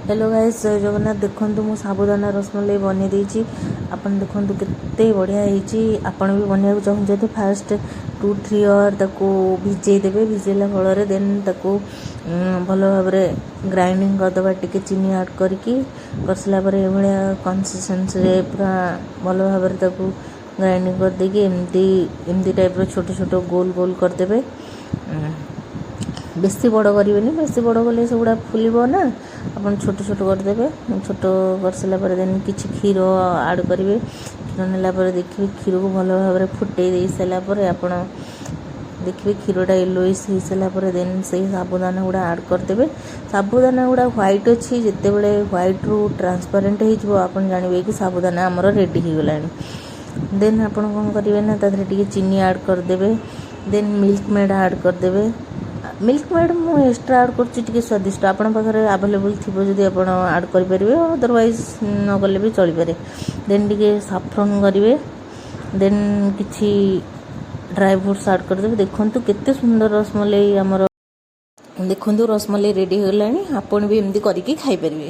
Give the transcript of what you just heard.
Hello guys, ଜୟ ଜଗନ୍ନାଥ। ଦେଖନ୍ତୁ, ମୁଁ ସାବୁଦାନା ରସମଲେଇ ବନେଇ ଦେଇଛି। ଆପଣ ଦେଖନ୍ତୁ କେତେ ବଢ଼ିଆ ହେଇଛି। ଆପଣ ବି ବନେଇବାକୁ ଚାହୁଁଛନ୍ତି, ଫାଷ୍ଟ 2-3 ଆୱାର ତାକୁ ଭିଜେଇ ଦେବେ। ଭିଜେଇଲା ଫଳରେ ଦେନ୍ ତାକୁ ଭଲ ଭାବରେ ଗ୍ରାଇଣ୍ଡିଙ୍ଗ କରିଦେବା, ଟିକେ ଚିନି ଆଡ଼୍ କରିକି। କରିସାରିଲା ପରେ ଏଭଳିଆ କନସିଷ୍ଟେନ୍ସିରେ ପୁରା ଭଲ ଭାବରେ ତାକୁ ଗ୍ରାଇଣ୍ଡିଙ୍ଗ କରିଦେଇକି ଏମିତି ଏମିତି ଟାଇପ୍ର ଛୋଟ ଛୋଟ ଗୋଲ ଗୋଲ କରିଦେବେ। ବେଶୀ ବଡ଼ କରିବେନି। ବେଶୀ ବଡ଼ କଲେ ସେଗୁଡ଼ା ଫୁଲିବ ନା। ଆପଣ ଛୋଟ ଛୋଟ କରିଦେବେ। ଛୋଟ କରିସାରିଲା ପରେ ଦେନ୍ କିଛି କ୍ଷୀର ଆଡ଼୍ କରିବେ। କ୍ଷୀର ନେଲା ପରେ ଦେଖିବେ, କ୍ଷୀରକୁ ଭଲ ଭାବରେ ଫୁଟେଇ ଦେଇ ସାରିଲା ପରେ ଆପଣ ଦେଖିବେ, କ୍ଷୀରଟା ୟେଲୋଇସ୍ ହେଇସାରିଲା ପରେ ଦେନ୍ ସେଇ ସାବୁଦାନା ଗୁଡ଼ା ଆଡ଼୍ କରିଦେବେ। ସାବୁଦାନା ଗୁଡ଼ା ହ୍ୱାଇଟ୍ ଅଛି। ଯେତେବେଳେ ହ୍ୱାଇଟ୍ରୁ ଟ୍ରାନ୍ସପାରେଣ୍ଟ ହେଇଯିବ, ଆପଣ ଜାଣିବେ କି ସାବୁଦାନା ଆମର ରେଡ଼ି ହେଇଗଲାଣି। ଦେନ୍ ଆପଣ କ'ଣ କରିବେ ନା, ତା ଦେହରେ ଟିକେ ଚିନି ଆଡ଼୍ କରିଦେବେ। ଦେନ୍ ମିଲ୍କ ମେଡ଼୍ ଆଡ଼୍ କରିଦେବେ। ମିଲ୍କ ମେଡ଼୍ ମୁଁ ଏକ୍ସଟ୍ରା ଆଡ଼୍ କରୁଛି, ଟିକେ ସ୍ୱାଦିଷ୍ଟ। ଆପଣଙ୍କ ପାଖରେ ଆଭେଲେବୁଲ୍ ଥିବ ଯଦି ଆପଣ ଆଡ଼୍ କରିପାରିବେ, ଅଦରୱାଇଜ୍ ନ କଲେ ବି ଚଳିପାରେ। ଦେନ୍ ଟିକେ ସାଫ୍ରନ୍ କରିବେ। ଦେନ୍ କିଛି ଡ୍ରାଏ ଫ୍ରୁଟ୍ସ ଆଡ଼୍ କରିଦେବେ। ଦେଖନ୍ତୁ କେତେ ସୁନ୍ଦର ରସମଲେଇ ଆମର। ଦେଖନ୍ତୁ, ରସମଲେଇ ରେଡ଼ି ହେଇଗଲାଣି। ଆପଣ ବି ଏମିତି କରିକି ଖାଇପାରିବେ।